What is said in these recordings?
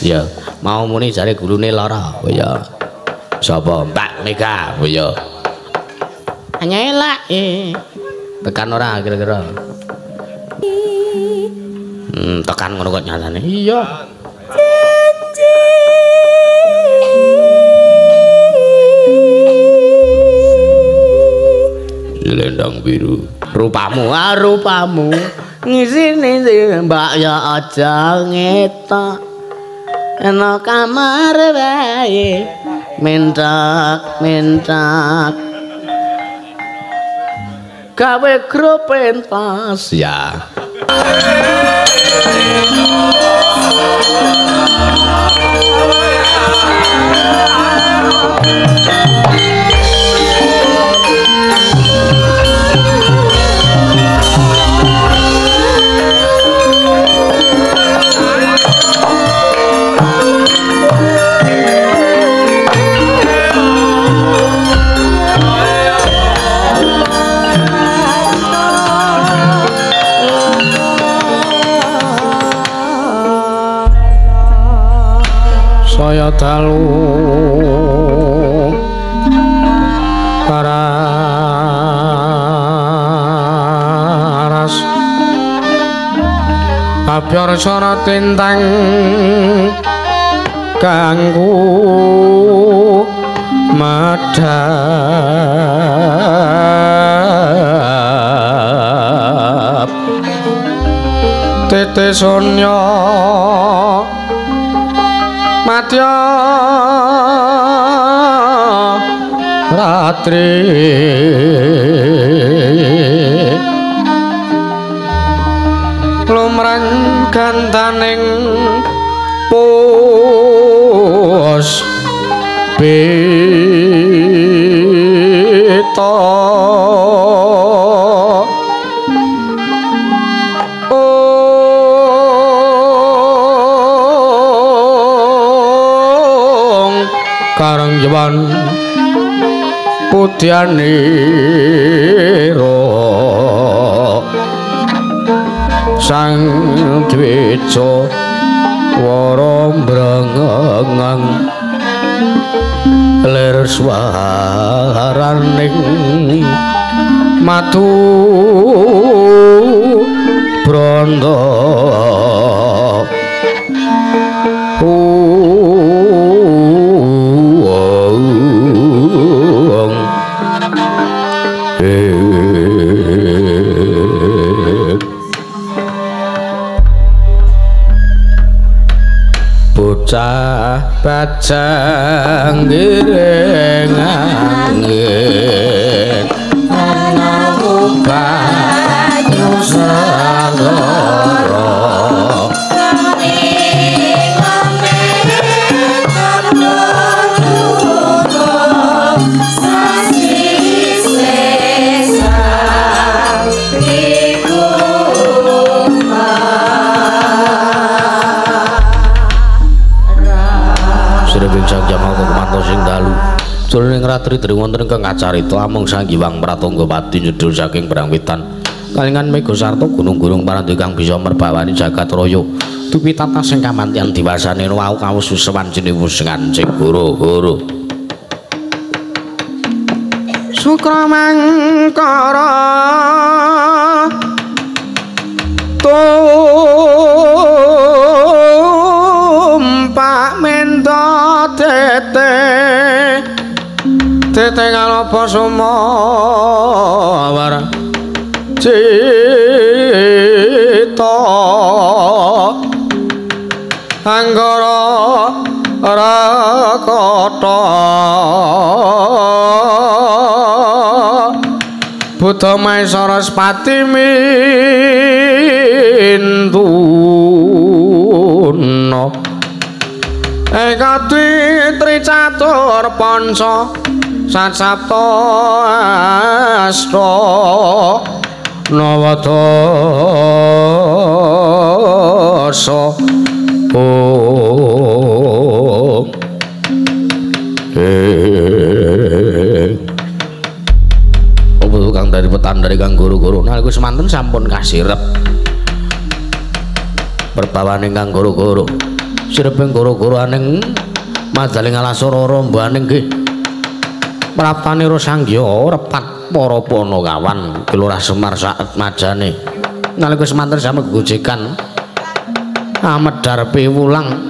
Ya, mau muni jare gurune lara. Oh iya. Sapa? Mbak Mega. Oh iya. Nyelak. Tekan ora kira-kira? Tekan ngono kok nyatane. Iya. Selendang biru. Rupamu, ah rupamu. Ngisine mbak ya aja ngetok. Ana kamar wae. Mentak, mentak. Gawe grup pentas ya. Saya dalu pararas abyor sora tintang kanggo madhap tete sonya madya ratri lumrang gantaning pus pita Karangjawan putyanira sang dwija wara mbrengengang lir swaraning matu branda. Bocah bajang ngiring angin ana banyu segara sing dalu jroning ratri dri wonten ingkang acarita amung Sang Hyang Pratanggapati nyedhul saking Brangwetan kalingan mega sarta gunung-gunung parandhi kang bisa merbawani jagat raya dupi tata sing kamantian diwasane wau kawus susewan jene wusengan sing guru-guru sukra mangkara tumpak menda tete tete kalapa sumawar cita anggara rakata Buddha Maesarasapati mintuna eka dwi tri catur panca sat sapta asta nawa dasa om. Kang dari petan dari kang guru-guru nalika semanten sampun kasirep perbawane kang guru-guru Sireping goro-goro aning madaling alas ora mbaning nggih praptanira sanggya repat para panakawan Ki Lurah Semar saat majane nalika semanten sami gegojekan amedhar piwulang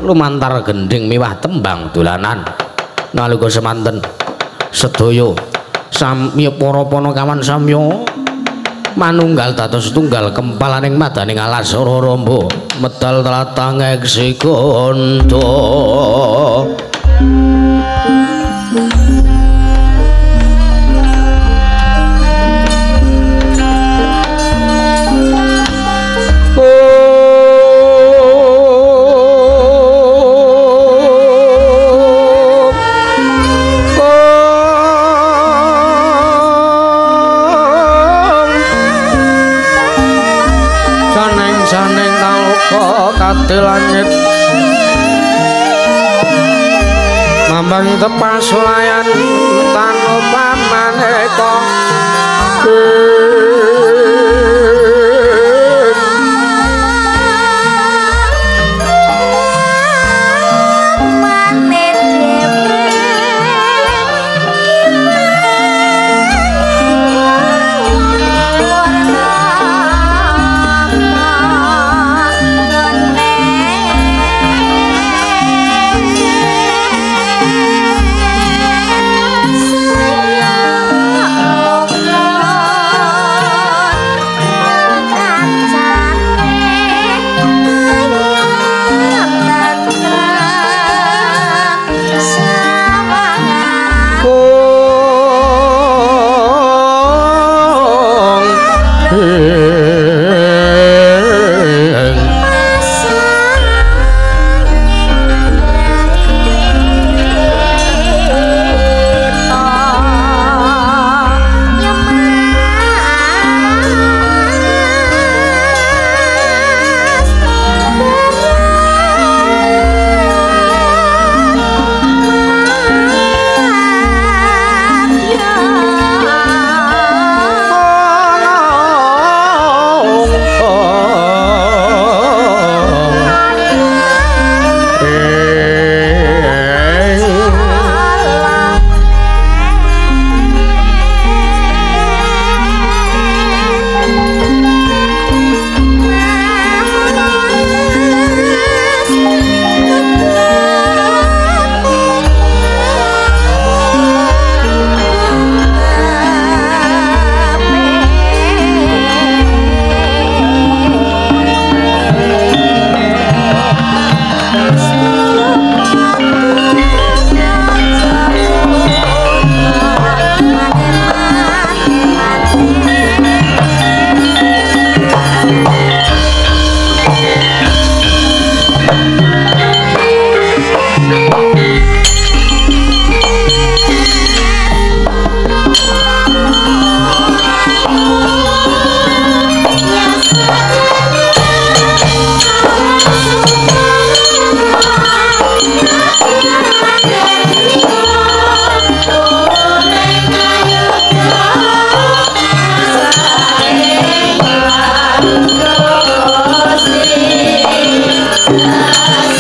lumantar gendhing miwah tembang dolanan nalika semanten sedaya samya para panakawan samya manunggal dados tunggal kempalaning madaning alas Raramba medal tlatang Eksigondo. Saneng taloka kate langit mambang tepas layan tanpa maneka.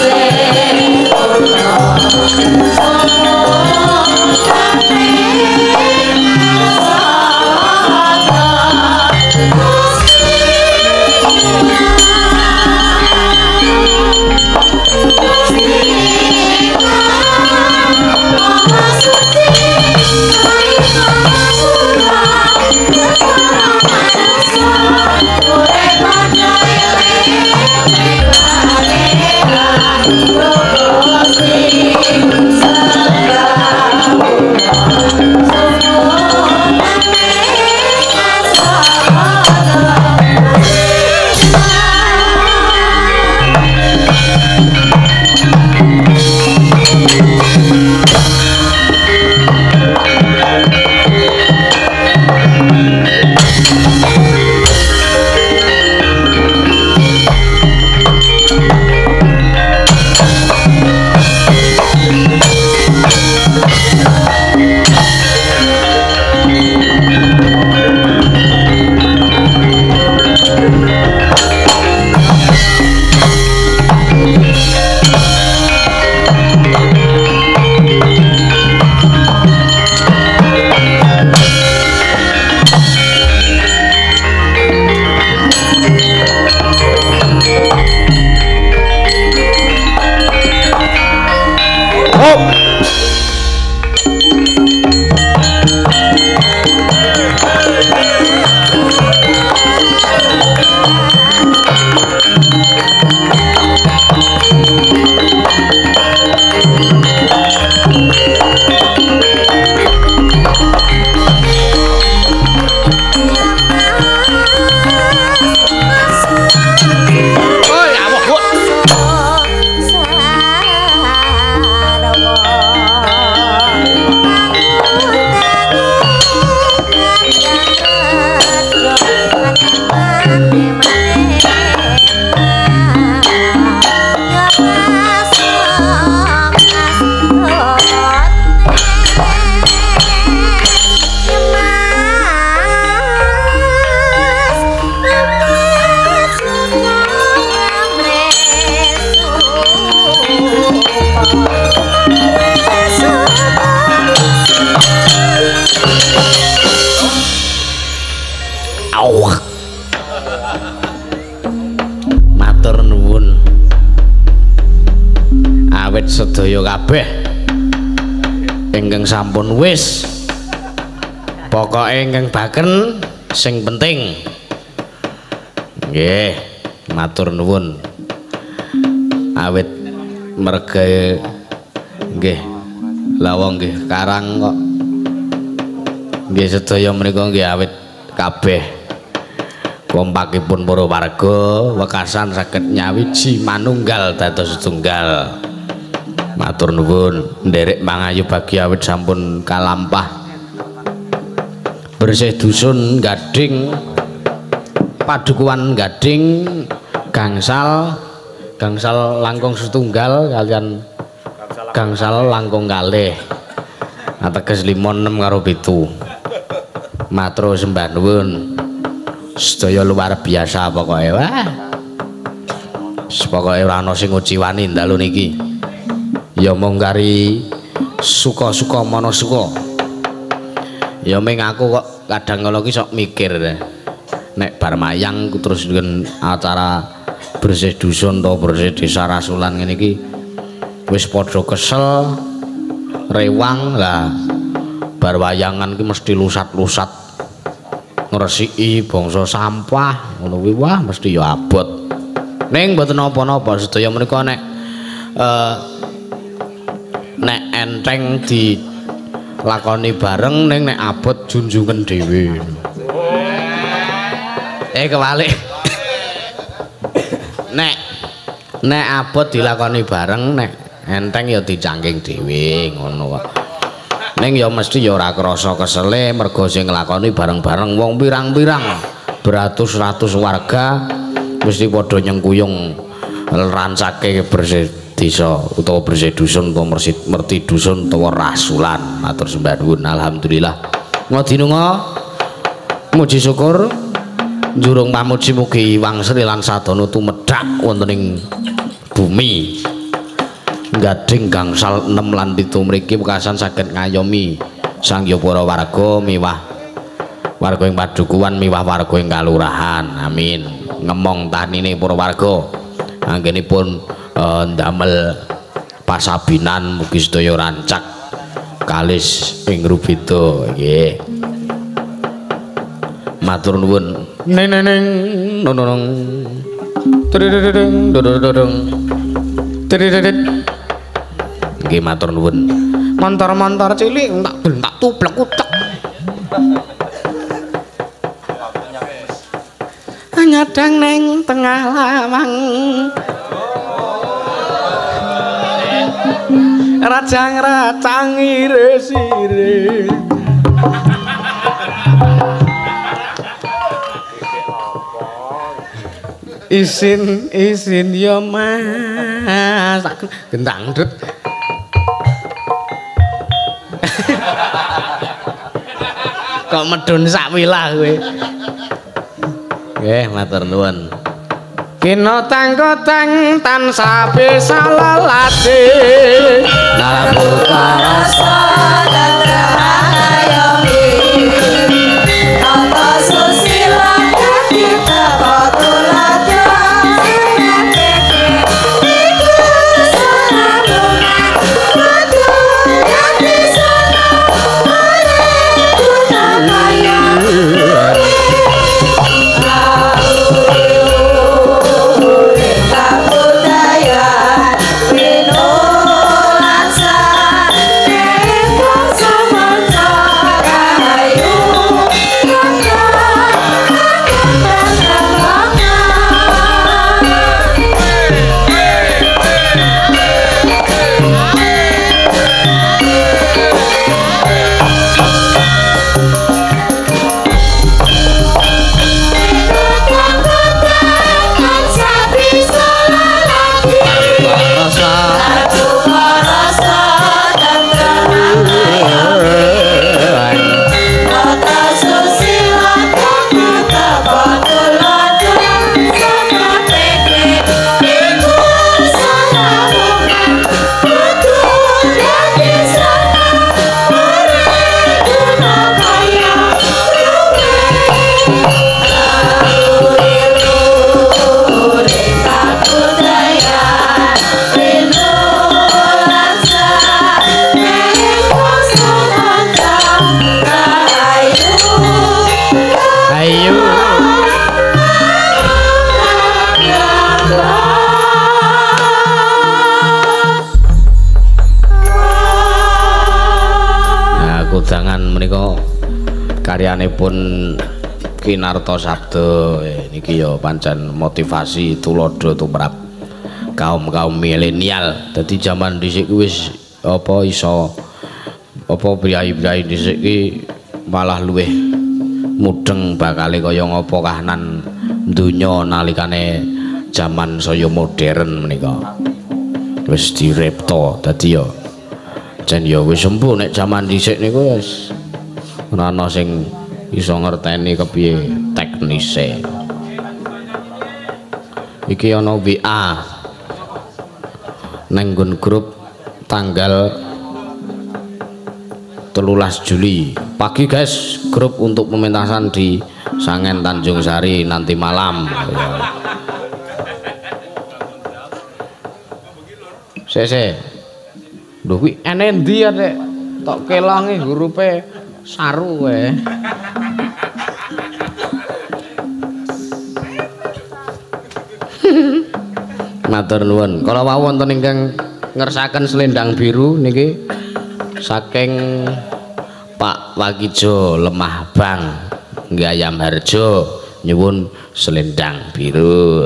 Say Awit sedaya kabeh ingkang sampun wis pokoke ingkang baken sing penting. Nggih, matur nuwun. Awit merga nggih lawang nggih karang kok. Nggih sedaya menika nggih awit kabeh kompakipun para warga wekasan saged nyawiji manunggal dados setunggal. Matur nuwun nderek mangayu bagi awit sampun kalampah bersih dusun Gading, padukuhan Gading, gangsal gangsal langkung setunggal kalian gangsal langkung kalih ateges 5 6 karo 7. Matur sembah nuwun sedaya luar biasa pokoke. Wah, pokoke ora ana sing nguciwani dalu niki ya mung kari suka-suka mana suka. Ya ming aku kok kadang kala ki sok mikir nek bar mayang terus acara bersih dusun atau bersih desa rasulan ngene iki wis padha kesel rewang lah. Bar wayangan ki mesti lusat-lusat ngresiki bangsa sampah ngono kuwi, wah mesti ya abot. Ning mboten napa-napa sedaya menika nek nek enteng dilakoni bareng, ning nek abot junjungen dhewe. Kewalik. Nek nek abot dilakoni bareng, nek enteng ya dicangking dhewe ngono kok. Ning ya mesti ya ora krasa kesele mergo sing nglakoni bareng-bareng wong pirang-pirang beratus-ratus warga mesti padha nyengkuyung rancake bersih desa utawa bersih dusun utawa merti dusun utawa rasulan. Matur sembah nuwun, alhamdulillah. Ngodinunga muji syukur njurung pamuji mugi Wang Sri lan sadana tumedhak wonten ing bumi Gading gangsal 6 lan 7 mriki wekasan saged ngayomi sangya para warga miwah warga ing padukuhan miwah warga ing kalurahan. Amin. Ngemong tanine para warga anggenipun ndamel pasabinan mugi sedaya rancak kalis ing rubeda. Nggih. Matur nuwun. Neng neng neng nong trididing dodododong trididit. Nggih matur nuwun. Montor-montor cilik tak bentak tublek utek. Nyadang neng tengah lawang. Rajang-rajang iris-iris. Isin isin ya Mas, tak gendang dret. Kok medun sak wilah kowe. Nggih, matur nuwun. Kinotang-kotang tansah bisa lelati. Narabuka rasa dan tata susila kita patulada. Wedangan menika karyanipun Kinarto Sabdo. Niki ya pancen motivasi tuladha tumrap kaum-kaum milenial. Dadi jaman dhisik ku wis apa iso apa priyayi-priyayi dhisik ki malah luwih mudeng bakale kaya ngapa kahanan donya nalikane jaman saya modern menika. Wis diripta dadi ya jan ya wis empuh nek jaman dhisik niku wis ora ana sing iso ngerteni kepiye teknise. Iki ana WA nang nggon grup tanggal 13 Juli. Pagi guys, grup untuk pementasan di Sangen Tanjung Sari nanti malam. Sese. Lho kuwi ene endi ya, Dek? Tok kelonge hurufe saru kowe. Matur nuwun. Kala wau wonten ingkang ngersakaken selendang biru niki saking Pak Wakijo Lemah Bang Gayam Harjo nyuwun selendang biru.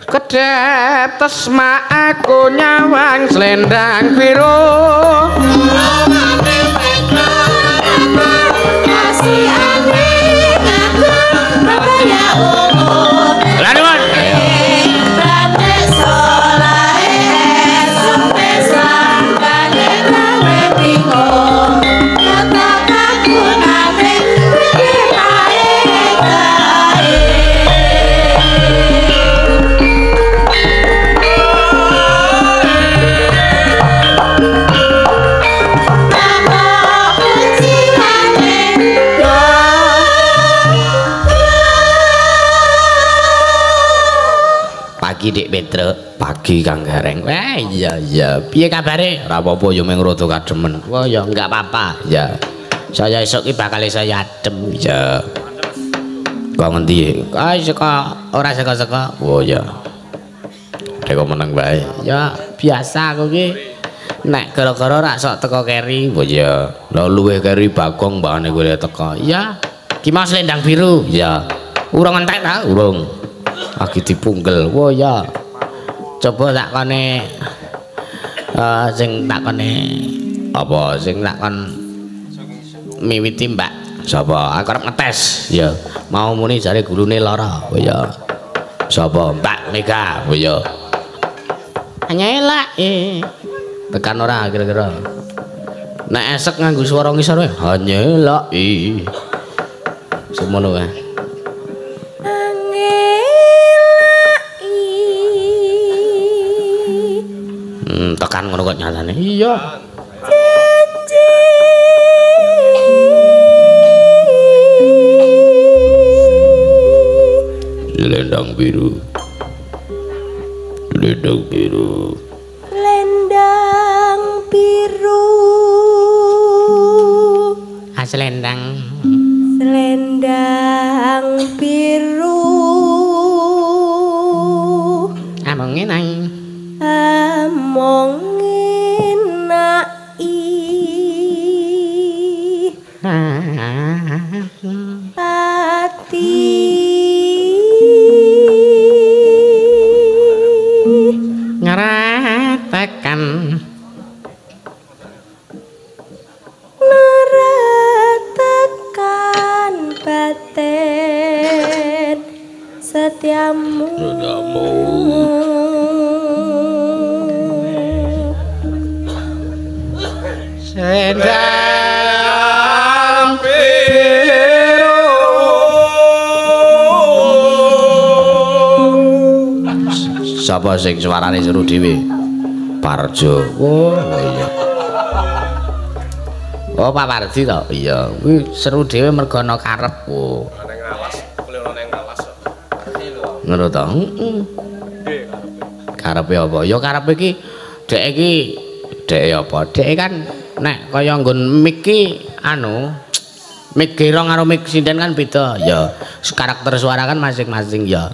Kedep tesma aku nyawang selendang biru. Pagi Dik Petro, pagi Kang Gareng. Wah iya iya, piye kabare? Ora apa-apa ya mung rada kademen. Wah ya enggak apa-apa. Ya. Saya esuk ki bakal saya adem. Ya. Kok ngendi? Ah saka ora saka-saka. Oh ya. Dek meneng wae. Ya biasa aku ki. Nek gara-gara rak sok teko keri. Oh iya. Lah luwih keri Bagong mbakane kowe teko. Ya. Ki mau selendang biru. Ya. Urung entek ta? Urung. Lagi dipunggel. Wah ya. Coba tak kone sing tak kone apa sing tak kon miwiti Mbak. Sapa? Aku arep ngetes. Ya. Mau muni jare gurune lara. Oh ya. Sapa? Mbak Mega. Oh ya. Nyelak. Tekan ora kira-kira. Nek esek nganggo swara ngisor wae. Nyelak. Semono wae. Tekan ngono kok nyatane. Iya. Janji. Selendang biru. Selendang biru. Selendang biru. Ah selendang. Selendang biru. Among ngenai. Among ngenai ati ngeratakan ngeratakan batin setiamu. Selendang biru. Sapa sing suarane seru dhewe? Parjo. Oh iya. Oh Pak Parji to? Iya, kuwi seru dhewe mergo ana karep. Oh. Nang alas, kuwi nang alas. Ngono to? Heeh. Karepe apa? Ya karepe iki dhek iki dhek apa? Dhek kan nek kaya nggon mic ki anu mic gerong karo mic sinden kan beda ya. Karakter suara kan masing-masing ya.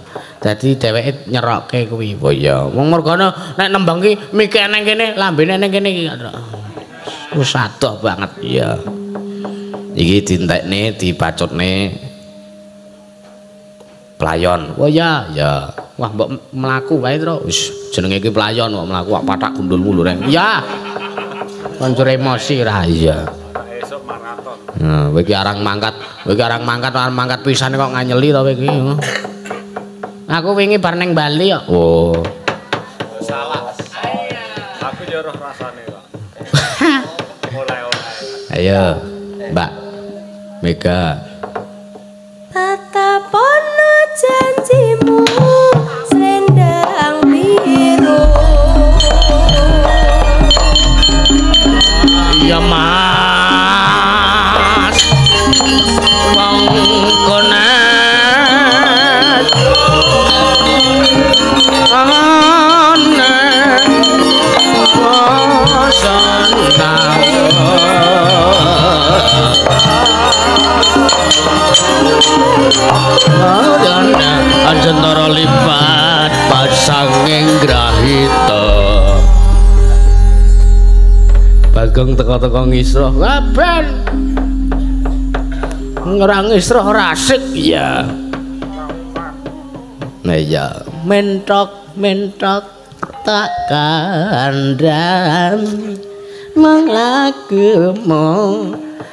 Dadi dheweke nyerokke kuwi. Oh iya. Wong mergane nek nembang ki mic eneng kene, lambene eneng kene iki. Wis adoh banget. Iya. Iki dintekne dibacutne playon. Oh iya, ya. Wah mbok mlaku wae, Tru. Wis jenenge iki playon kok mlaku kok pathak gundulmu lho, Reng. Iya. Konco emosi ra iya. Esuk maraton. Nah, kowe iki arang mangkat, kowe iki arang mangkat, arang mangkat pisan kok nganyeli to kowe iki. Aku wingi bar ning Bali kok. Oh. Salah. Aku yo roh rasane kok. Oleh-oleh. Ayo, Mbak Mega. Tatapono janjimu selendang biru. Iya Mas, wong konet ane bosan Anjentara lipat pasanging grahita. Bagong teko-teko ngisroh kaben. Ora ngisroh ora asik. Iya. Nah iya, mentok-mentok tak kandhan menglakumu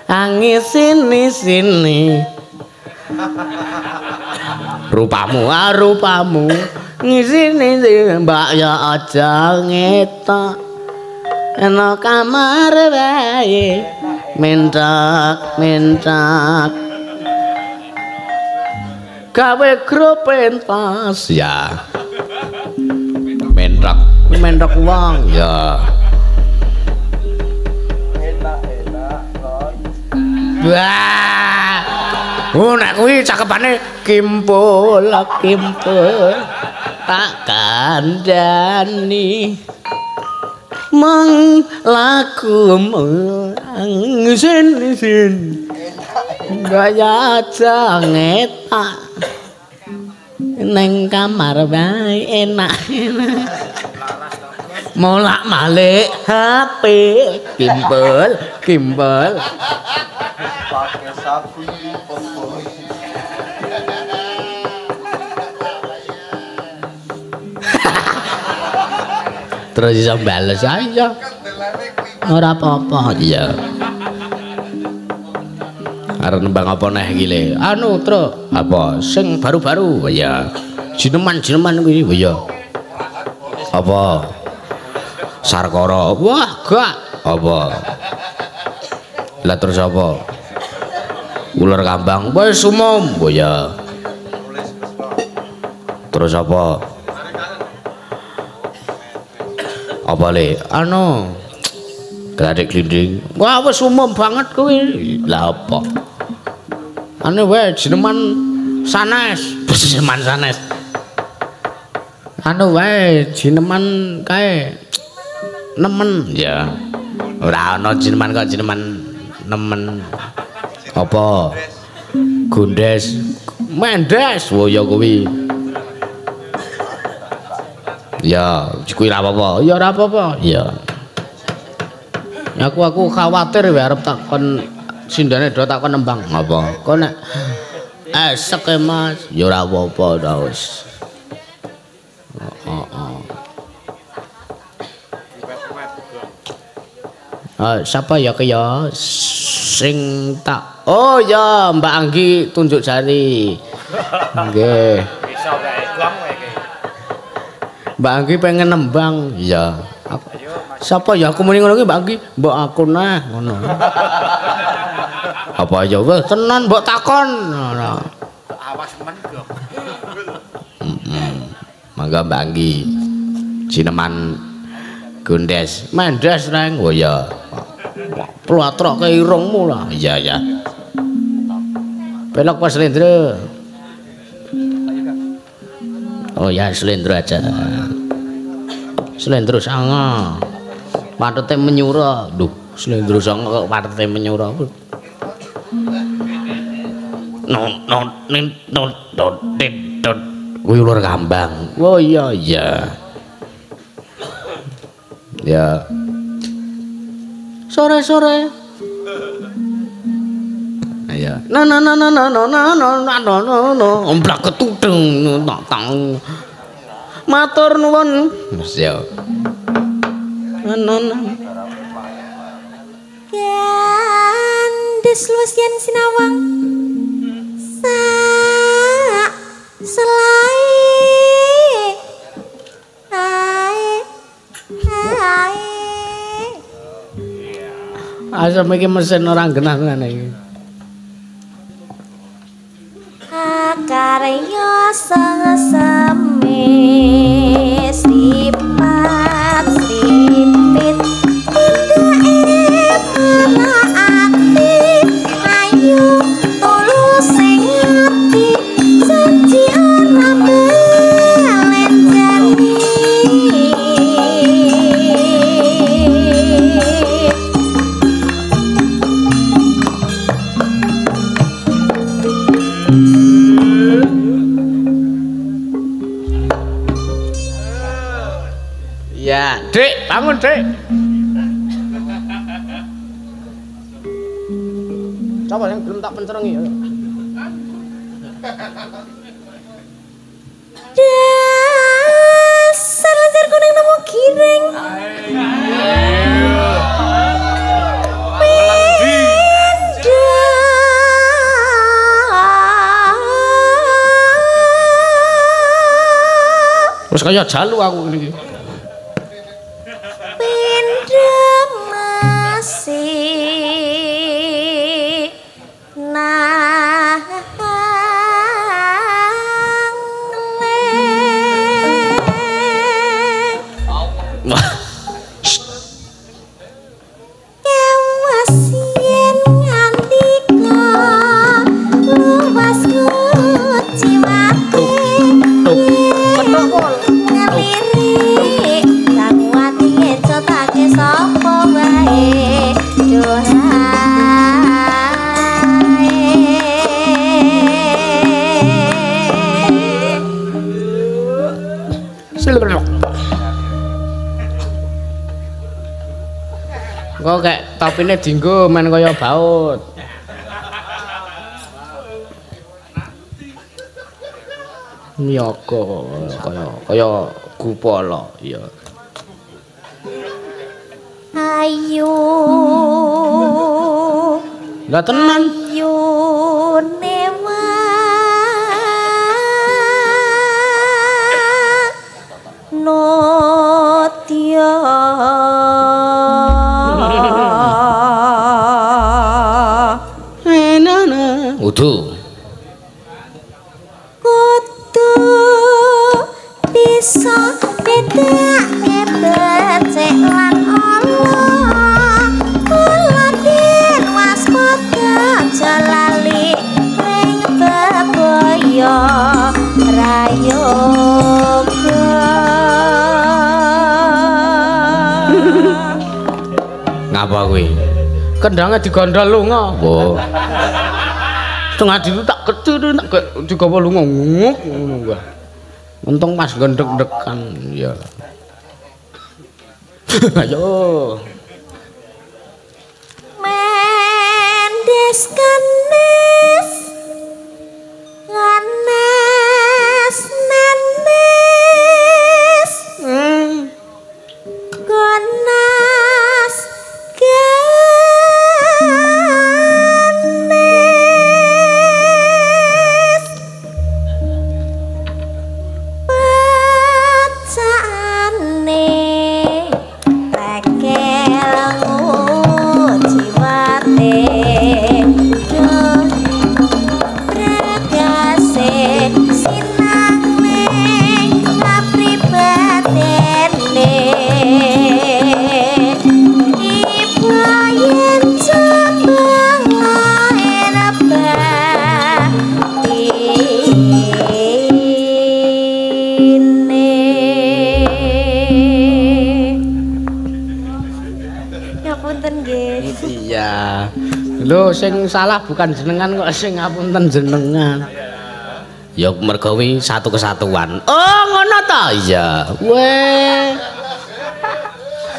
angin sini-sini. Rupamu, ah rupamu ngisini mbak ya aja ngetok ana kamar wae mentak mentak gawe grup pentas ya mentak mentak wong ya enak-enak kon. Wah. Oh nek kuwi cakepane kimpul kimpul tak kandhani meng lakumu sin sin gaya aja ngetak neng kamar wae enak enak molak malik HP kimpul kimpul pakai sapi popo. Terus iso bales aja. Ora apa-apa. Iya. Arep nembang apa neh iki le? Anu, Tru, apa sing baru-baru? Iya. Jineman-jineman kuwi. Iya. Apa? Sarkara. Wah, gak. Apa? Lah terus apa? Ular kambang. Wis umum. Oh iya. Terus apa? Apa le? Anu gladik glinding. Wah wis umum banget kuwi. Lah apa? Anu wae jineman sanes. Jineman sanes. Anu wae jineman kae nemen ya. Ora ana jineman kok jineman nemen. Apa? Gondes. Mendes. Oh ya kuwi. Ya, kuwi ora apa-apa. Ya ora apa-apa. Ya. Aku khawatir wae arep takon sindane do takon nembang. Apa? Kok nek esek e Mas, ya ora apa-apa ta wis. Heeh. Siapa ya ke ya sing tak. Oh ya, Mbak Anggi tunjuk jari. Nggih. Iso gawe gong kowe iki. Mbak Anggi pengen nembang. Iya. Siapa ya aku muni ngono ki Mbak Anggi? Mbok aku nah ngono. Apa ya wis tenan mbok takon ngono. Awas men gong. Heeh. Mangga Mbak Anggi. Jineman Gondes. Mendes reng. Oh iya. Platroke irungmu lah. Iya ya. Pelok pas Slendro. Oh ya slendro aja. Slendro sanga. Patete menyura. Duh, slendro sanga kok patete menyura. No no nin no dot dit dot. Kuwi ular kambang. Oh iya iya. Ya. Sore-sore. Ayo. Na na na na na na na na na na na. Omblak ketudeng tak tang. Matur nuwun. Wis ya. Na na na. Gandes luwes yen sinawang. Sak selae. Ae. Ae. Asem iki mesin ora genah ngene iki. Akarya seseme sipat sipit tindake ati ayu tulus sing ati janji ora belenjani. Ya, Dik, bangun, Dik. Coba yang belum tak pencerengi ya. Dasar lencer kuning nemu giring. Wis kaya jalu aku ngene iki. Masih nang leng. Kewas yen ngandika luwas kuciwate ngelirik kang wati ngecotake sapa wae duhae. Engko kek topine dinggo men kaya baut. Niyaga kaya kaya gupala ya. Ayu. Lah tenan. Ayu newa. Notya. Udu. Kudu bisa bedake becik lan ala. Kula den waspada aja lali ring bebaya prayoga. Ngapa kuwi? Kendhange digondol lunga. Wah. Setengah dulu tak kecil tak digawa lunga nguk ngono kuwi. Untung pas gendek-gendekan ya. Ayo. Mendes kenes kenes nenes kenas ganes pacane tekel ngujiwate duh pregase sinang ning kapribatene ibu yen coba batine. Ngapunten nggih. Iya. Lho sing salah bukan jenengan kok sing ngapunten jenengan. Ya mergo wi satu kesatuan. Oh ngono ta? Iya. Weh.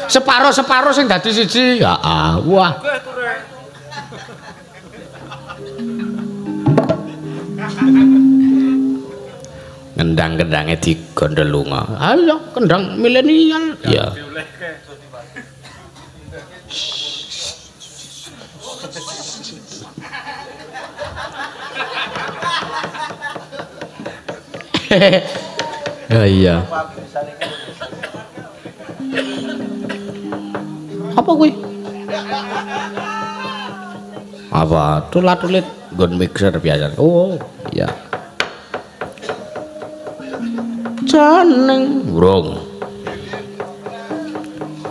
Separo-separo sing dadi siji. Heeh. Wah. Kendang-kendange digondol lunga. Ayo kendang milenial. Ya. Ya iya. Apa kuwi? Apa? Tulat-tulit nggon mixer biasa. Oh, iya. Janeng urung.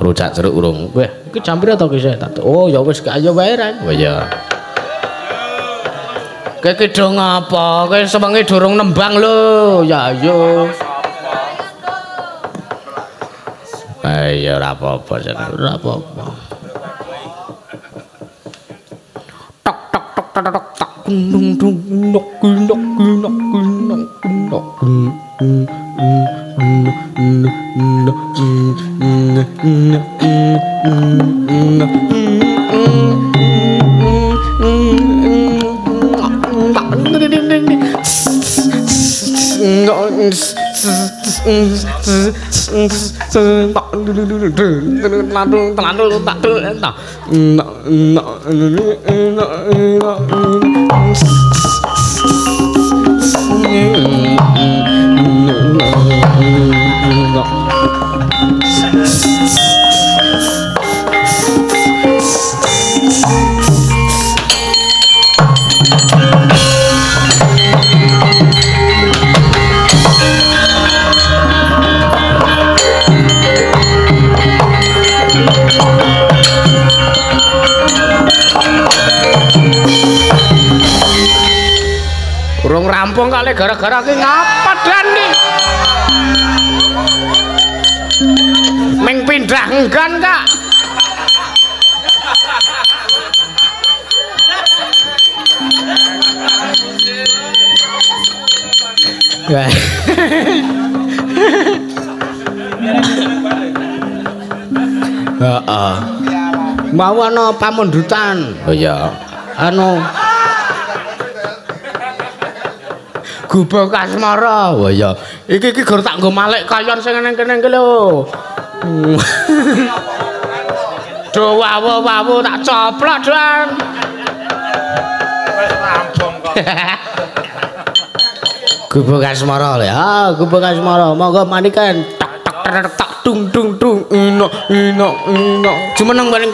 Rujak jeruk urung. Weh, iki jam pira to ki? Oh, ya wis ayo wae Ren. Oh iya. Kowe ki do ngapa? Kowe sewengi durung nembang lho. Ya ayo. Ayo ora apa-apa, ora apa-apa. Tok tok tok tok tok tok dung dung nok nok nok nok nok. Urung rampung kali gara-gara ki ngapa dan nih? Meng pindah enggan kak. Heeh. Mau ana pamundutan. Oh iya. Anu Gubuk Asmara. Wah iya. Iki iki gur tak nggo malik kayon sing nang kene iki lho. Do wawu-wawu tak coplok, Duan. Wis rampung kok. Gubuk Asmara lho. Ah, Gubuk Asmara. Monggo manikan. Tok tok tok tok dung dung dung. Inok inok inok. Jumeneng bareng.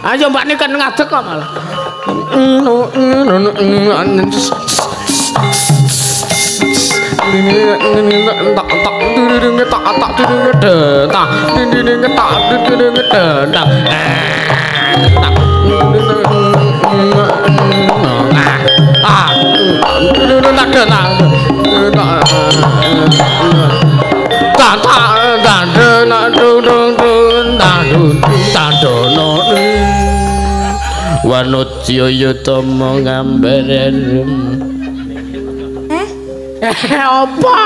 Ayo Mbak Niken ngadeg kok malah. Wanudya yutama ngambar. Apa?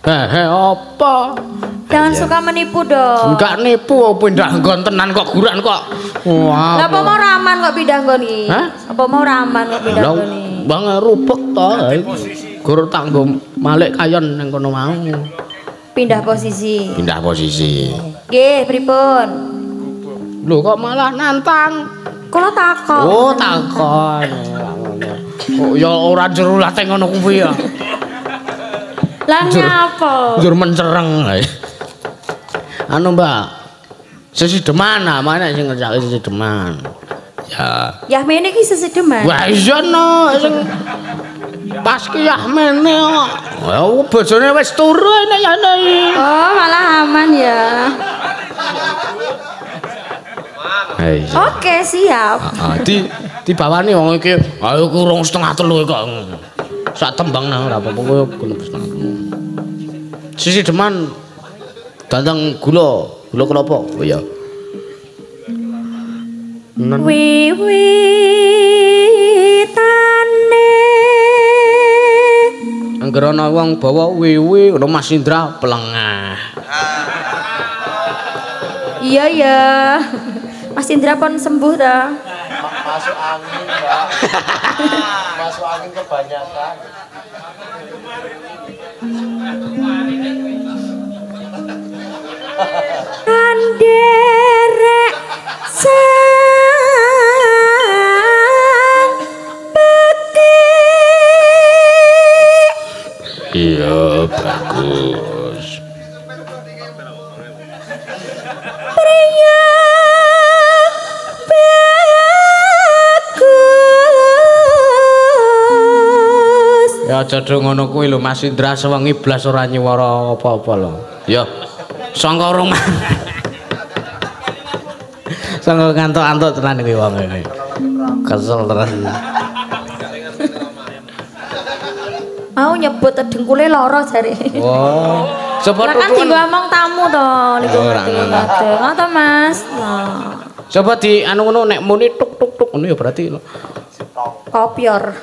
Apa? Jangan suka menipu dong. Enggak nipu, pindah nggon tenan kok guran kok. Wah. Lah apa mau raman kok pindah nggon iki? Apa mau raman kok pindah nggon iki? Bang rupek to. Gur tak nggo malik kayon ning kono mau. Pindah posisi. Pindah posisi. Nggih, pripun? Lho kok malah nantang? Kula takon. Oh, takon. Kok ya ora jero late ngono kuwi ya. Lah ngapa? Njur mencereng. Anu Mbak, sesideman namanya sing ngerjake sesideman. Ya. Yahmene iki sesideman. Wah iya no sing pas ki yahmene kok. Ya bojone wis turu nek yane. Oh, malah aman ya. Oke, siap. Heeh, dibawani wong iki. Ayo ku 2:30 kok. Sak tembang nang ora apa-apa kowe genep 2:30. Sisi deman dandang gula, gula kelapa. Oh iya. Wiwitane angger ana wong bawa wiwi ngono Mas Indra plengah. Iya ya. Mas Indra pun sembuh ta? Masuk angin, Mbak. Masuk angin kebanyakan. Anderek sang peti. Iya, bagus. Priya bagus. Ya aja do ngono kuwi lho Mas Indra sewengi blas ora nyuwara apa-apa lho. Ya. Sangka rumah. Sangka ngantuk-antuk tenan iki wong iki. Kesel tenan. Mau nyebut dengkule lara jare. Oh. Coba lah kan dienggo omong tamu to niku ngerti. Ngono to Mas. Nah. Coba di anu ngono nek muni tuk tuk tuk ngono ya berarti kopior.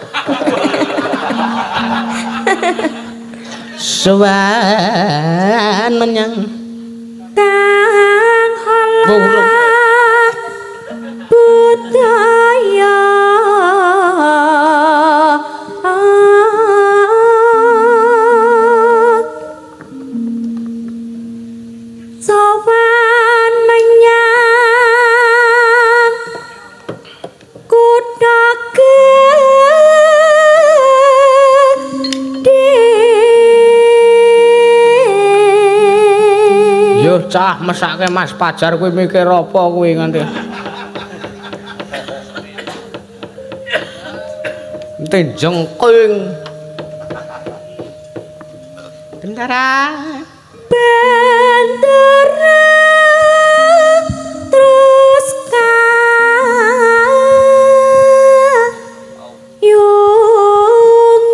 Sowan menyang kang olah budaya sowan menyang kutha gedhe. Yo cah mesake Mas Pajar kuwi mikir apa kuwi nganti. Ente jengking. Bentara. Bentara terus kayung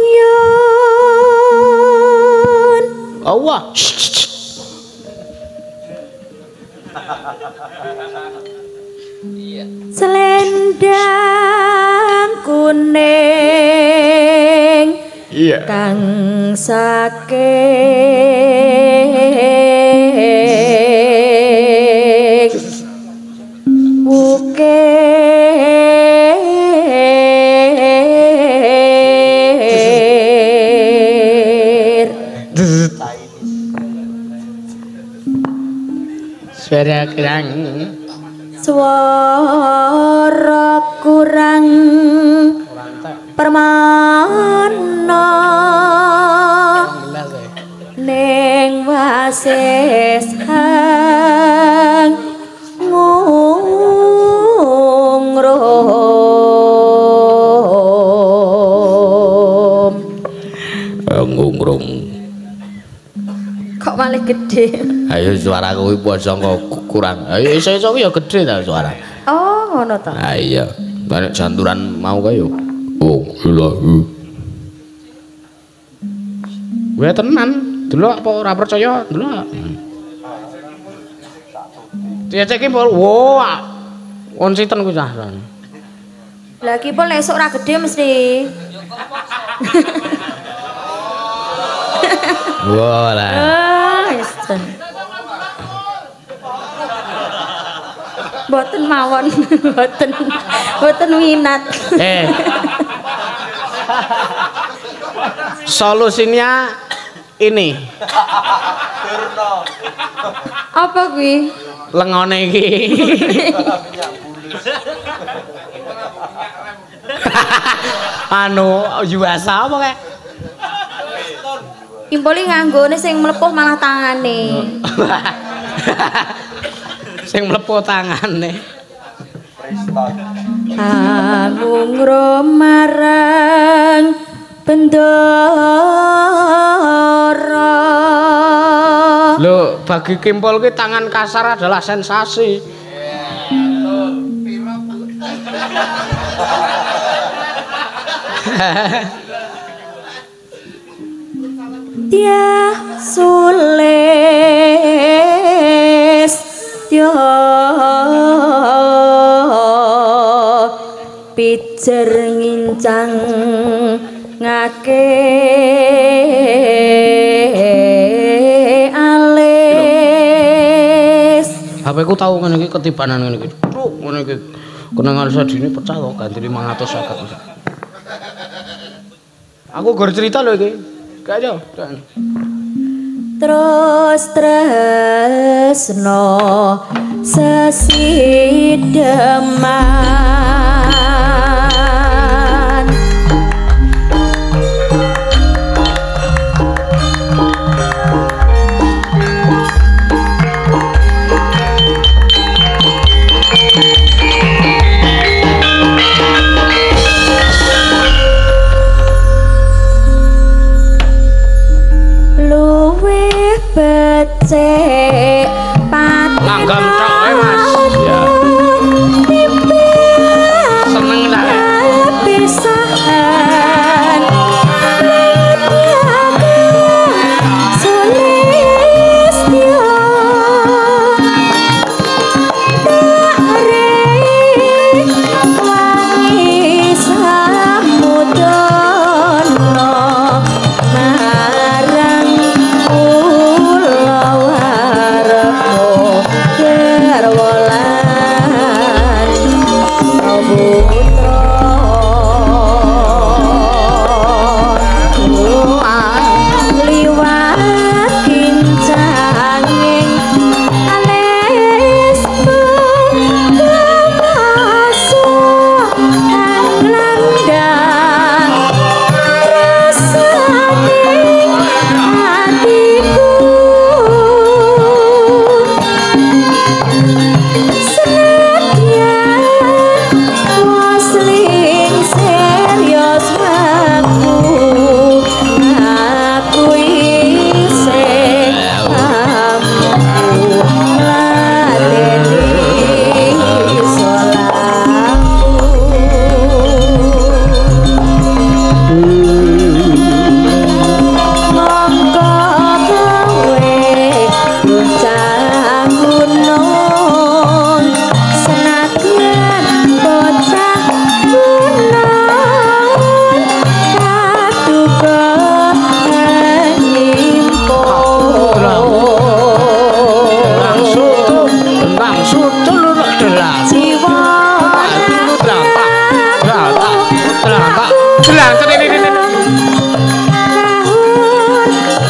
yun. Allah. Selendang kuning iya kang saking ukir suara kurang, suara kurang permana ning wasis hang ngungrum ngungrum kok malah gede. Ayo suara kuwi sangka kurang. Ayo iso-iso kuwi ya gedhe ta suara. Oh, ngono ta. Ha iya. Nek janturan mau kae yo. Oh, lha. Weh tenan, delok apa ora percaya, delok. Dicek iki wah. On sinten kuwi cah. Lah iki pun esuk ora gedhe mesti. Wah lah. Ah, wis jan. Mboten mawon, mboten. Mboten minat. Solusinya ini. Apa kuwi? Lengone iki. Anu, yuasa apa kae? Kimpoli nganggone sing mlepuh malah tangane. Sing mlepuh tangane. Angungrum marang bendara. Lho, bagi Kimpol ki tangan kasar adalah sensasi. Dia sulis yo. pijer ngincang ngake alis. HP ku tau ngene iki ketibanan ngene iki. Truk ngene iki. Kenangan sadine pecah kok ganti 550. Aku gor cerita lho iki. Gak yo. Terus tresno sesideman luwih becik langgam tok ae Mas. Ya. Seneng ta. Pisahan sulistyo tak wangi samudana marang kula warga garwa lan putra liwat kincanging alis pungkaso anglandang rasane atiku senadyan wasling serius aku aku isih mampu ngladeni salahku. Mongko kowe bocah gunung senadyan bocah gunung kaduka nyimpun. Langsung langsung celur delang. Jiwa Jelang cene.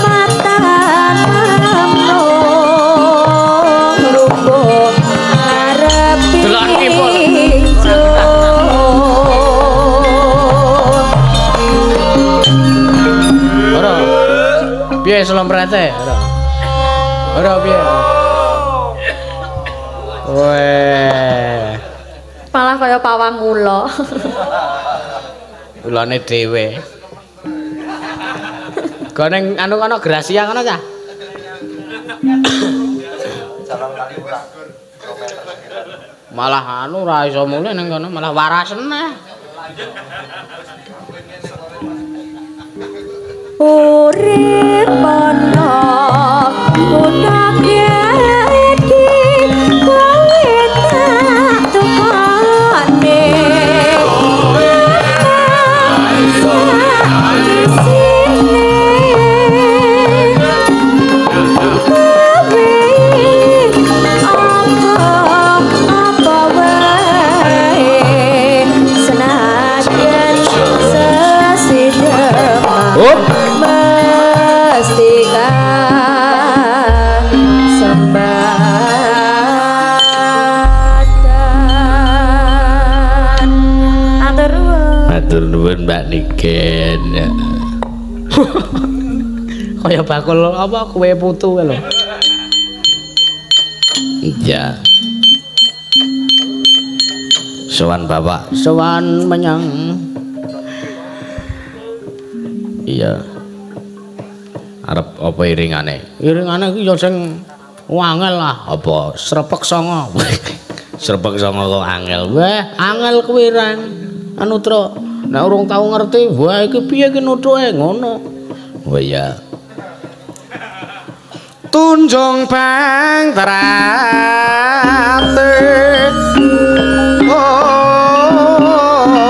Kahurmatan amnung lungguh ngarepi Delok iki, ingsun. Ora. Piye slomprete? Ora. Ora piye? Weh, Malah kaya pawang ula. Ulane dhewe. Goneng anu kono Gracia kono cah. Jalan kali urang kilometer sekian. Malah anu ora iso mulih ning kono, malah warasen eh. Urip ana kutha gedhe kowe tak tukone isine kowe apa wae senajan sesideman Hop. mesti kang sembatan. Matur nuwun. Matur nuwun Mbak Niken. Kaya bakul apa kue putu kae lho. Iya. Sowan Bapak. Sowan menyang Iya. Arep apa iringane? Iringane iki ya sing angel lah. Apa? Srepek songo. Srepek songo kok angel. Weh, angel kuwi Reng. Anu Truk, nek urung tau ngerti, wah iki piye iki nuthuke ngono. Oh iya. Tunjung bang terate. Oh.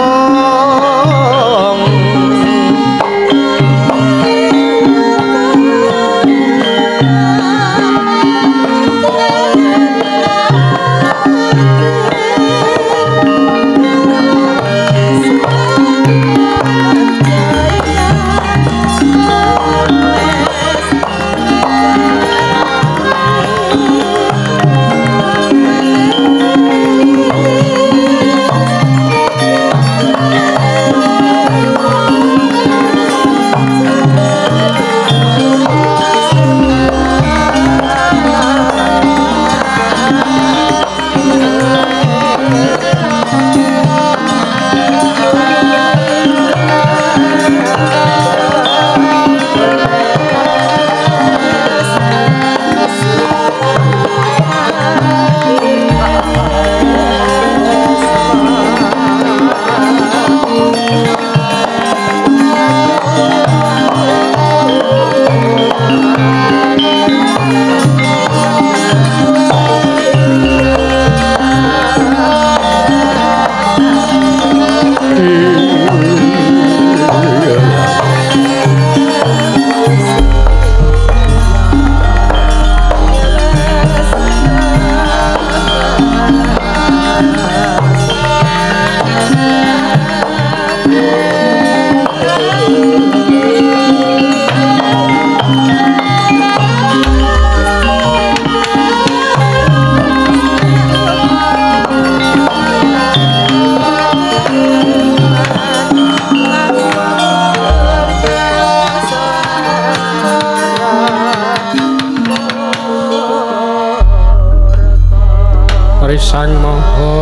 Sang Maha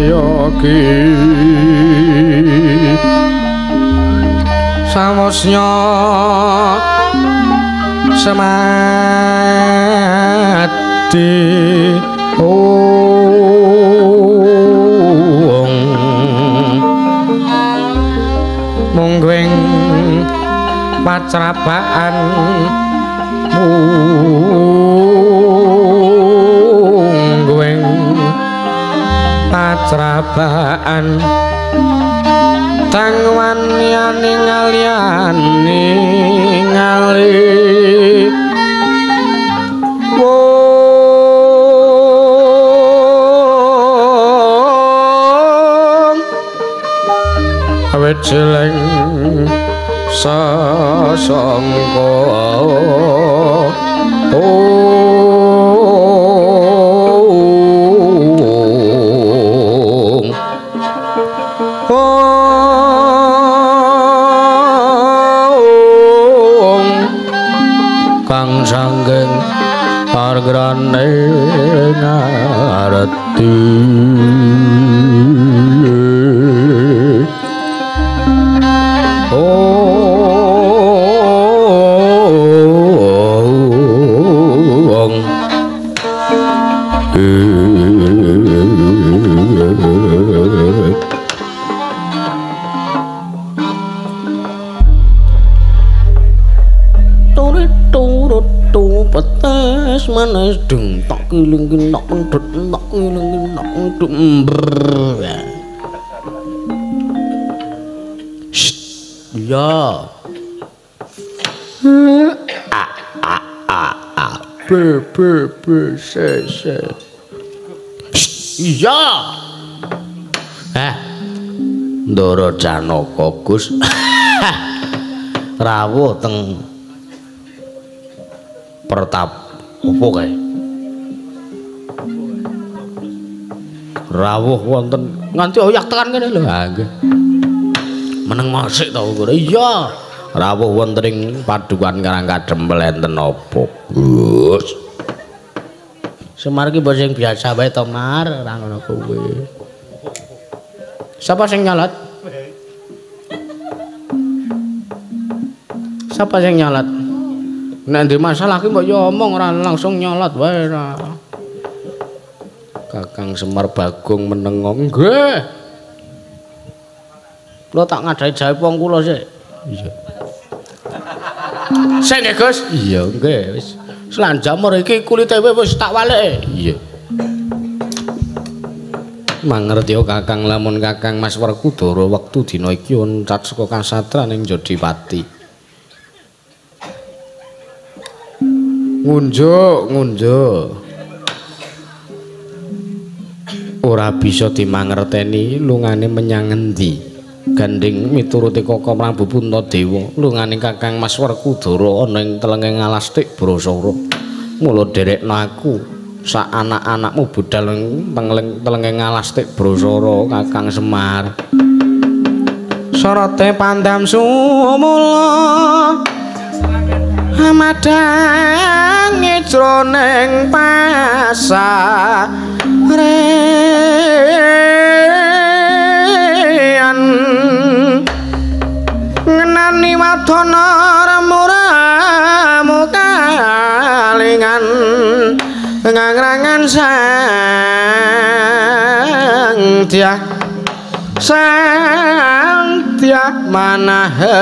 Yogi sawosnya semadi ong mungguing pacrabaan mungguing pacrabaan tangwan liyane ngaliyane ngali wong awit jeleng sasangka ong kang sanggeng pargrane ngarti ong turut turut petes manes deng tak kiling tak pendhet tak kiling tak pendhet. Iya. A A A A B B B C C. Iya. Eh. Ndara Janaka Gus. Rawuh teng pertap opo kae? Rawuh wonten nganti oyak tekan kene lho. Ha nggih. Meneng sik to kok. Iya. Rawuh wonten ing padukan Karang Kadempel enten apa, Gus? Semar ki mbok sing biasa wae to, Mar, ora ngono kuwi. Sapa sing nyalat? Sapa sing nyalat? Nek ndek masalah ki mbok yo omong ora langsung nyolat wae ora. Kakang Semar Bagong menengo. Nggih. Kula tak ngadhahi jaipong kula sik. Iya. Sik nggih, Gus. Iya, nggih wis. Selanjamur iki kulite wis tak waleke. Iya. Mangerti Kakang lamun Kakang Mas Werkudara wektu dina iki oncat saka kasatran ing Jodipati. Ngunjuk, ngunjuk. Ora bisa dimangerteni lungane menyang ngendi. Gandeng miturute Koko Prabu Puntadewa, lungane Kakang Mas Werkudara ana ing telenging alas Tik Brasara. Mula derekno aku sak anak-anakmu budal ing telenging alas Tik Brasara Kakang Semar. Sorote pandam sumula madange jroning pasarean ngenani wadana remu-remu kalingan ngangrangan sang dyah sang dyah manahenggung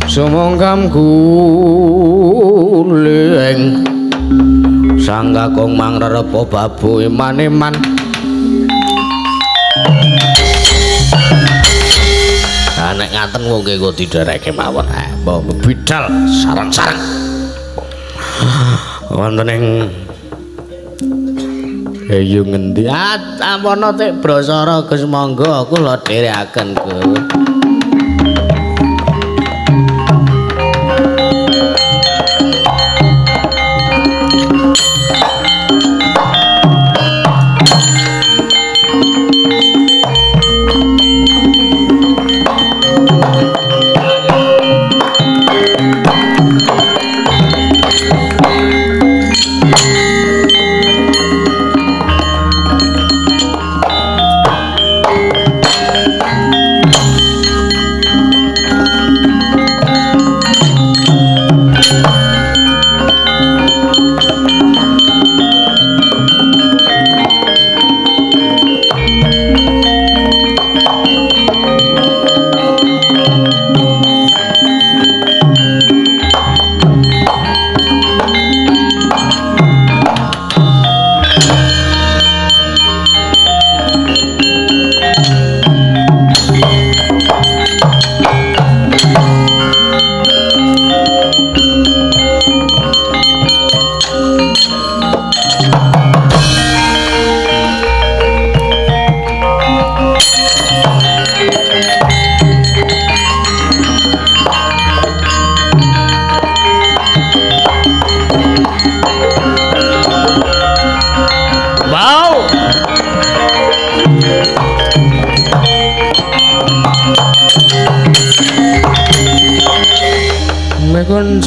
sumungkam guling sang kakung mangrerepa babu iman-iman. Ah nek ngaten wong kok didereke mawon. Mbok bidal sareng-sareng. Wonten ing Ayo ngendi? Ah ampun Tik Brasara Gus monggo kula dherekaken Gus.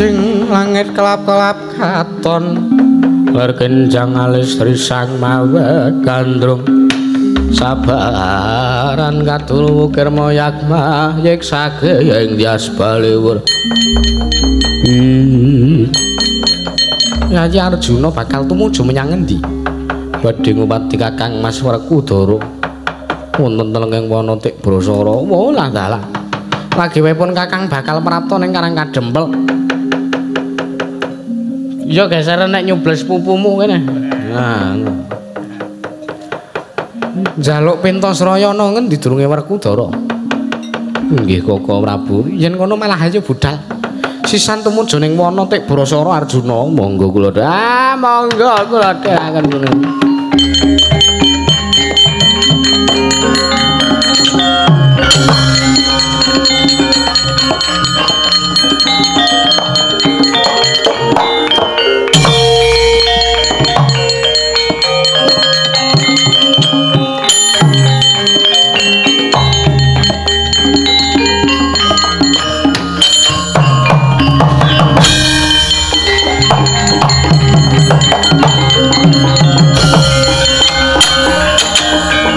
Manjing langit kelap-kelap katon ler kenjang alis risang mawe gandrung sabaran katul wukir moyak mayek sage ing dyas baliwur. Yayi Arjuna bakal tumuju menyang ngendi? Badhe ngupati Kakang Mas Werkudara wonten telenging wana Tik Brasara. Walah dalah. Lagi-wepun Kakang bakal prapta ning Karang Kadempel. Ya geser nek nyubles pupumu kene. Nah. Njaluk Pintasrayana ngendi durunge Werkudara? Nggih Koko Prabu, yen kono malah ayo budal. Sisan tumuju ning wana Tik Brasara Arjuna. Monggo kula monggo kula dherekaken ngono.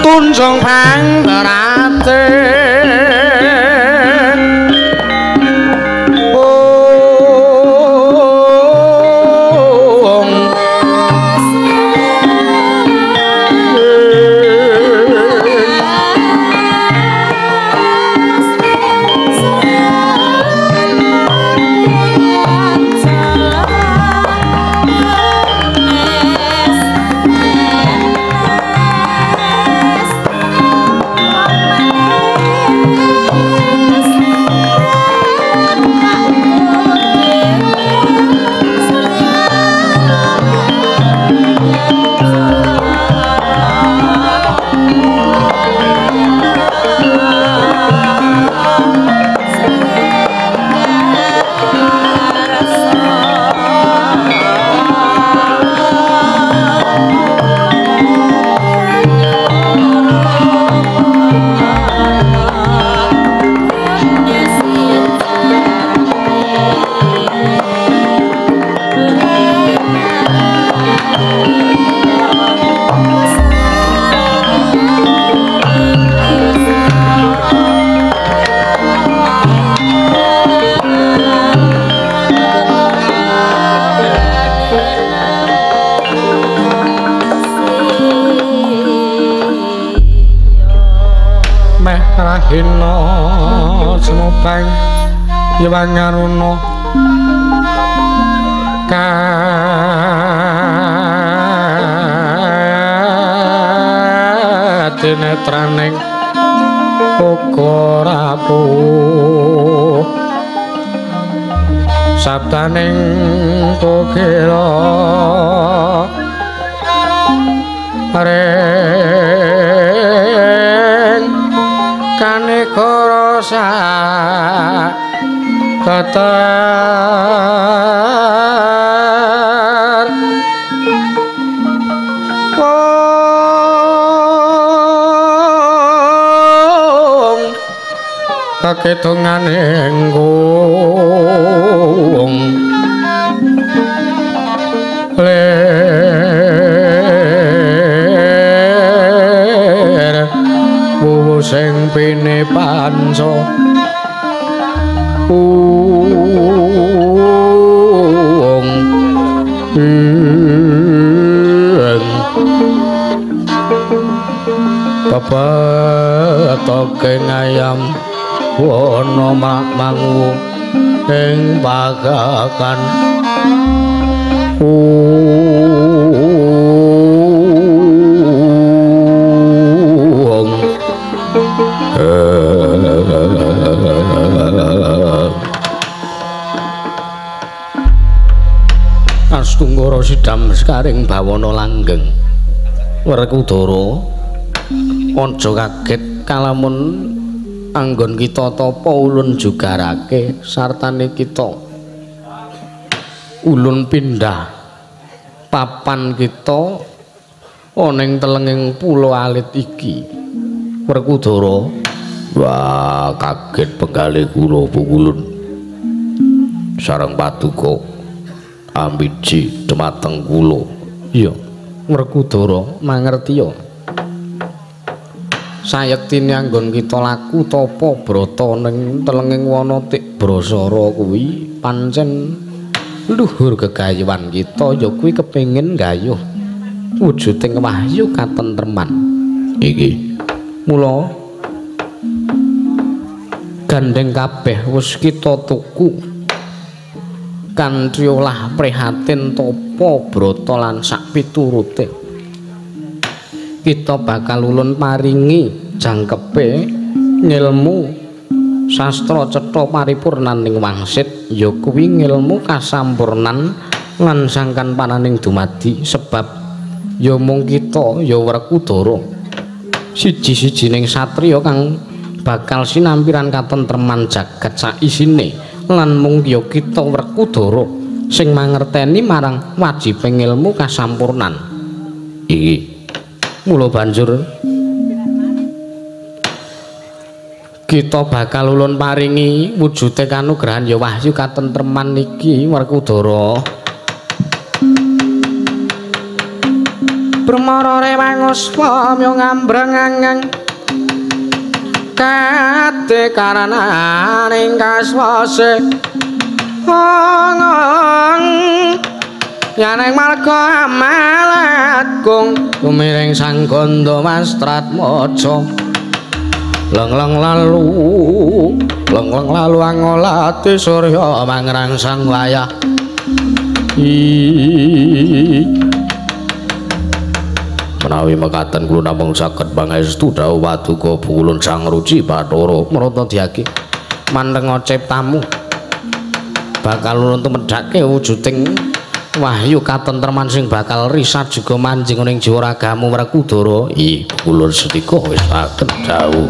Tunjung pangberate ong Rahina sumubang Yewangaruna kadenetraning uga rapuh sabdaning kokila ring kaneka rasa ketar ong kaketungane nggung lir wuwu sing pine panca ung ing pepetoke ngayam wana mangu ing pagakan ung. Astunggara sidam sekaring bawana langgeng. Werkudara, aja kaget kalamun anggon kita tapa ulun jugarake sartane kita ulun pindah papan kita ana ing telenging pulo alit iki. Werkudara, wah kaget penggalih kula pukulun. Sareng paduka ambiji dumateng kula. Iya, Werkudara mangertiya. Sayektine anggon kita laku tapa brata ning telenging wana tik Brasara kuwi pancen luhur gegayuhan kita ya kuwi kepengin gayuh wujuding wahyu katentreman. Iki mula gandeng kabeh wis kita tuku kanthi olah prihatin tapa brata lan sak piturute. Kita bakal ulun paringi jangkepe ngilmu sastra cetha paripurnaning wangsit ya kuwi ngilmu kasampurnan lan sangkan pananing dumadi sebab ya mung kita ya Werkudara siji-sijining satriya kang bakal sinampiran katentreman jagat saisine lan mung ya kita Werkudara sing mangerteni marang wajibe ngilmu kasampurnan. Iki mula banjur kita bakal ulun paringi wujude kanugrahan ya wahyu katentreman iki Werkudara. Bremara rewanguspa myo ngambreng kate karananing kaswase ong yaneng marga amalat kung tumiring sang gandha Wastratmaja leng-leng lalu angolati surya mangrangsang wayah. Menawi mekaten kula namung saged pangestu dawuh paduka Bulun Sang Ruci Bathara Mrata diaki mantenga ciptamu bakal ulun tumedhake wujuding wahyu katentreman sing bakal risat juga manjing ning jiwa ragamu Werkudara. Ih, kula sedika wis saged dawuh.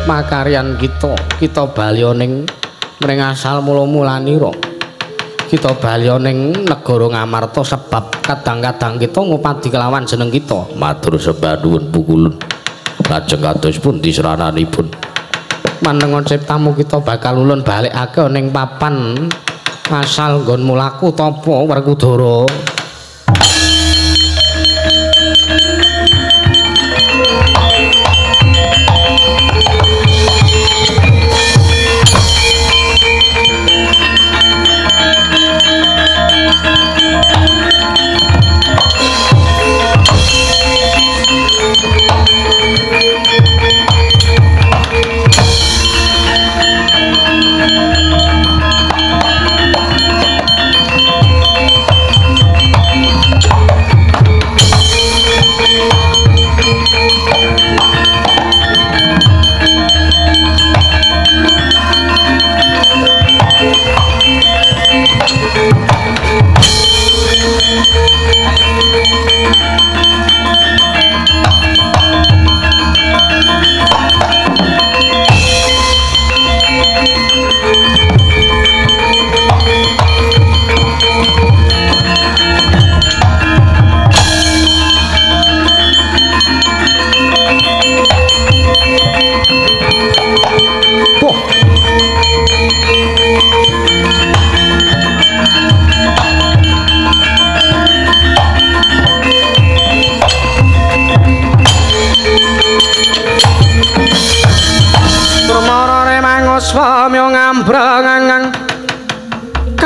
Pakaryan kita, kita bali ning mring asal mula-mulanira. Kita bali ning negara Ngamarta sebab kadang-kadang kita ngupadi kelawan jeneng kita. Matur sembah nuwun Pukulun. Lajeng kados pundi srananipun? Manenga ciptamu kita bakal ulun balekake ning papan asal nggonmu laku tapa Werkudara.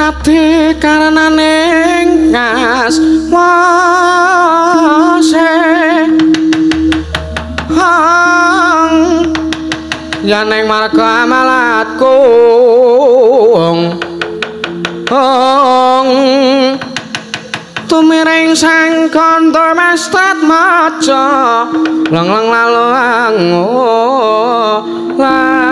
Kadi karenaning ngas wase hang yaneng marga amalatku ong tumiring sang kandha mestrat maca leng-leng lalu lade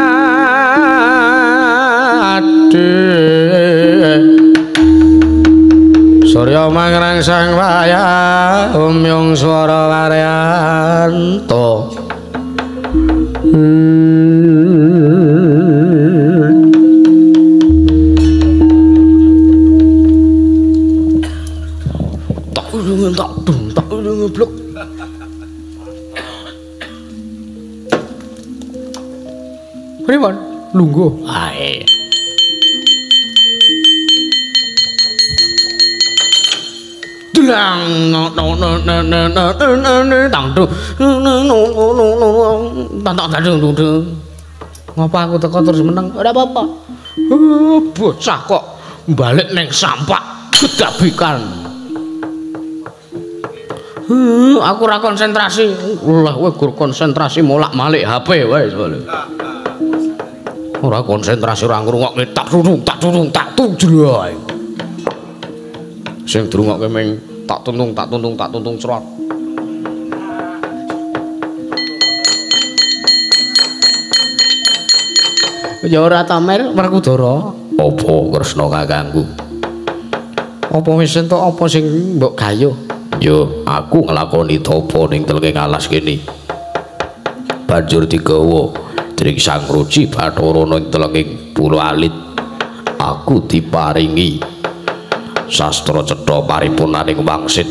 surya mangrang sang waya umyung swara waryanto. Tak dung tak ngeblok. Pripun? Lungguh. Ae. Dlang no no no no no no no tang dung no no no no tang tang dung dung. Ngapa aku teko terus meneng? Ora apa-apa. Bocah kok balik neng sampak gedabikan. Aku ora konsentrasi. Lah kowe gur konsentrasi molak-malik HP wae soalé. Ora konsentrasi ora ngrungokke tak tuntung tak tuntung tak tunjul. Sing dirungokke ming tak tuntung tak tuntung tak tuntung crot. Ya ora tamer Werkudara. Apa Kresna kakangku? Apa wis entuk apa sing mbok gayuh? Yo, aku nglakoni tapa ning telenging alas kene. Banjur digawa dening Sang Ruci Bathara ning telenging Pulo Alit. Aku diparingi sastra cetha paripurnaning wangsit.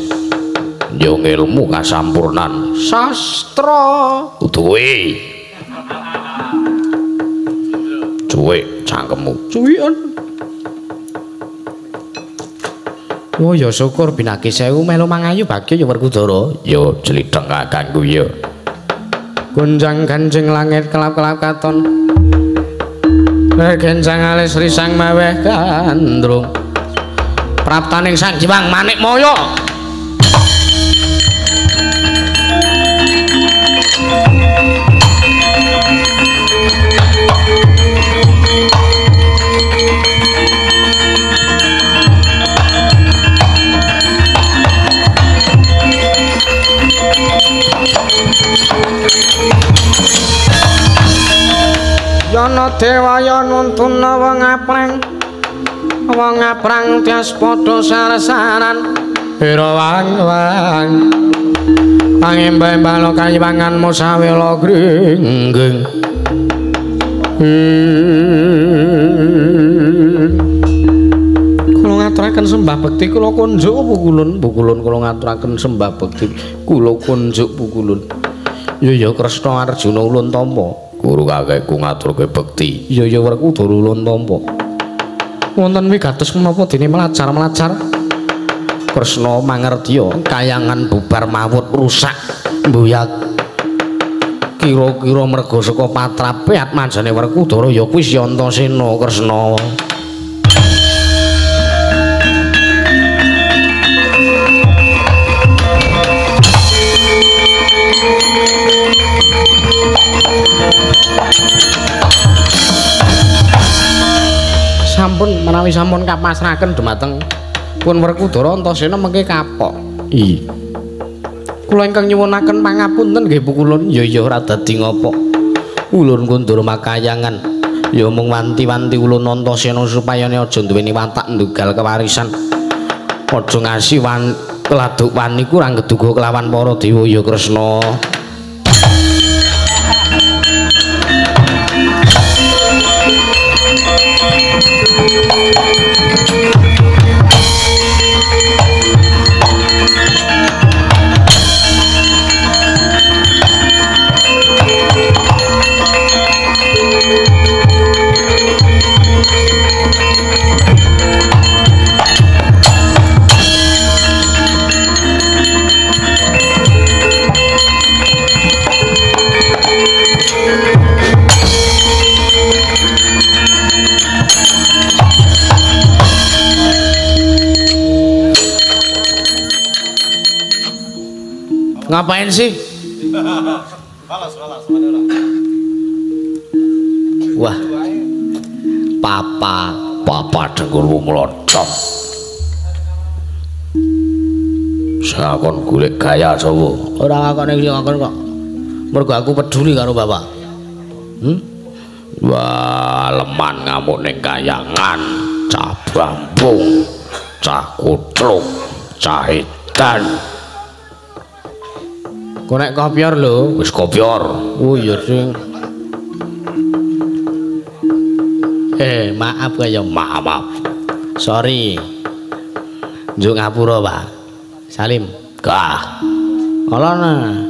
Yo ngelmu kasampurnan sastra. Kudu kowe. Cuwik cangkemmu. Cuwiken. Oh ya syukur binaki sewu melu mangayu bagya ya Werkudara. Ya jlitheng kakangku ya. Gonjang ganjing langit kelap-kelap katon. Regencang alis risang maweh gandrung. Praptaning Sang Jiwang Manikmaya. Yana dewaya nuntuna wong aprang. Wong aprang tias padha sarsaran. Hira wang-wang. Pangembah-embah kayiwangan musawela gringging. Kula ngaturaken sembah bekti kula kunjuk pukulun, pukulun kula ngaturaken sembah bekti kula kunjuk pukulun. Ya ya Kresna Arjuna ulun tampa. Guru kakekku ngaturke bekti. Ya ya Werkudara ulun tampa. Wonten wigatos menapa dene mlajar-mlajar? Kresna mangertiya kayangan bubar mawut rusak mbuyak. Kira-kira merga saka patrape atmajane Werkudara ya kuwi si Antasena Kresna. Sampun menawi sampun kapasrahaken dumateng pun Werkudara Antasena mengke kapok. I. Kula ingkang nyuwunaken pangapunten nggih pukulun. Ya ya ora dadi ngopo. Ulun kundur makayangan. Ya mung wanti-wanti ulun Antasena supayane aja duweni watak ndugal kewarisan. Aja ngasi wan keladuk waniku ora ngeduga kelawan para dewa ya Kresna. Ngapain sih? Balas. Wah. Papa dengkulmu mlocot. Sing akon golek gaya sapa? Ora ngakone sing akon kok. Mergo aku peduli karo bapak. Wah, leman ngamuk ning kayangan, cah bambung, cah kutluk, cah edan. Kok nek kopior lho, wis kopior. Oh iya sing. Maaf kaya maaf. Sorry. Njuk ngapura, Pak. Salim. Gah. Alane.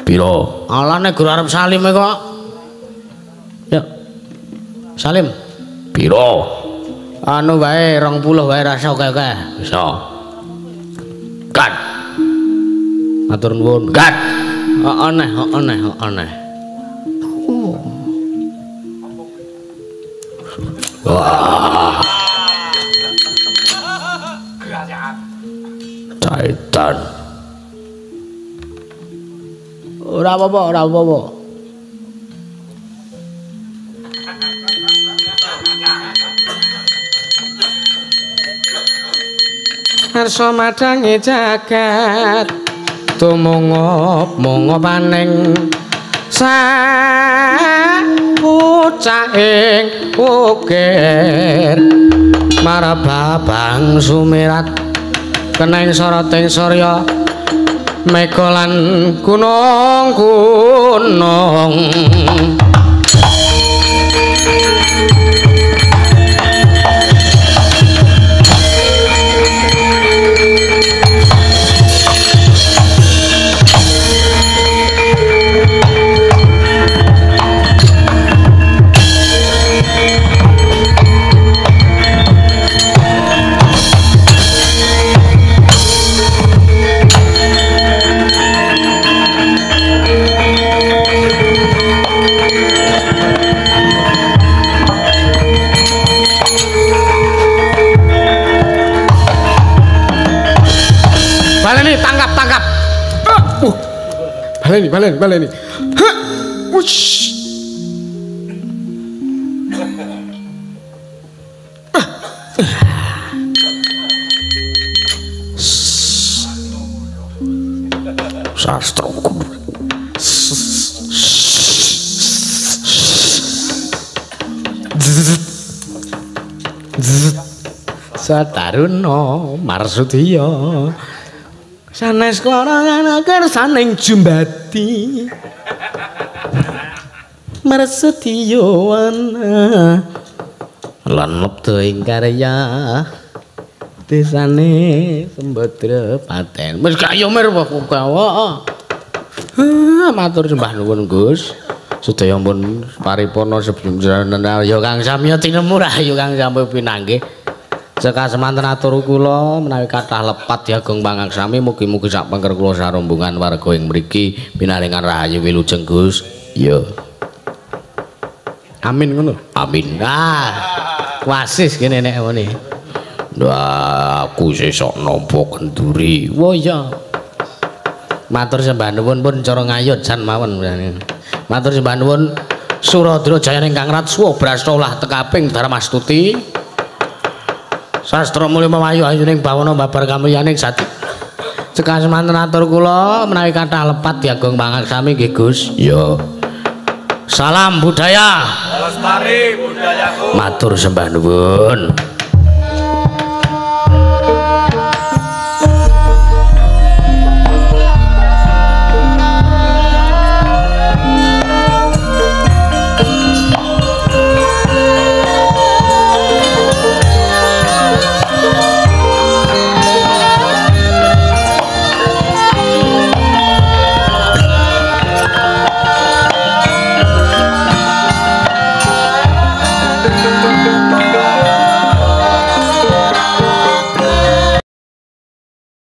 Piro? Alane guru arep salim kok. Yuk. Salim. Piro? Anu wae 20 wae rasa oke-oke. Bisa. Gat. Matur nuwun. Gat. Heeh neh, heeh neh, heeh neh. Wah. Caitan. Ora apa-apa, ora apa-apa. Arsa madangi jagat tumungop mungopaning sapucahing ukir marababang sumirat keneng soroting surya mega lan gunung-gunung. Baleni, tangkap, tangkap. Baleni, baleni, baleni. Wush. Sastro. Sataruna Marsudya sanes klara kersaning jumbati Marsudya wana lan lebda ing karya desane Sembadra Paten. Wis gak yo mir gawa. Matur sembah nuwun Gus. Sedaya pun paripurna sebelum ya Kang Samya tinemu rahayu Kang Samya pinanggih. Sekasemanten atur kula menawi kathah lepat diagung pangaksami mugi-mugi sak pengker kula sarombongan warga ing mriki pinaringan rahayu wilujeng Gus. Ya. Amin ngono. Amin. Ah. Wasis kene nek ngene. Wah, aku sesuk nampa kenduri. Wah iya. Matur sembah nuwun pun cara ngayut jan mawon. Matur sembah nuwun Suradra Jayane ingkang Ratsuwa Brasta ulah tekaping Darmastuti. Sastra mulya memayu ayuning bawana babar kamulyaning jati. Cekak semanten atur kula menawi kathah lepat diagung pangaksami nggih Gus. Ya. Salam budaya. Lestari budayaku. Matur sembah nuwun.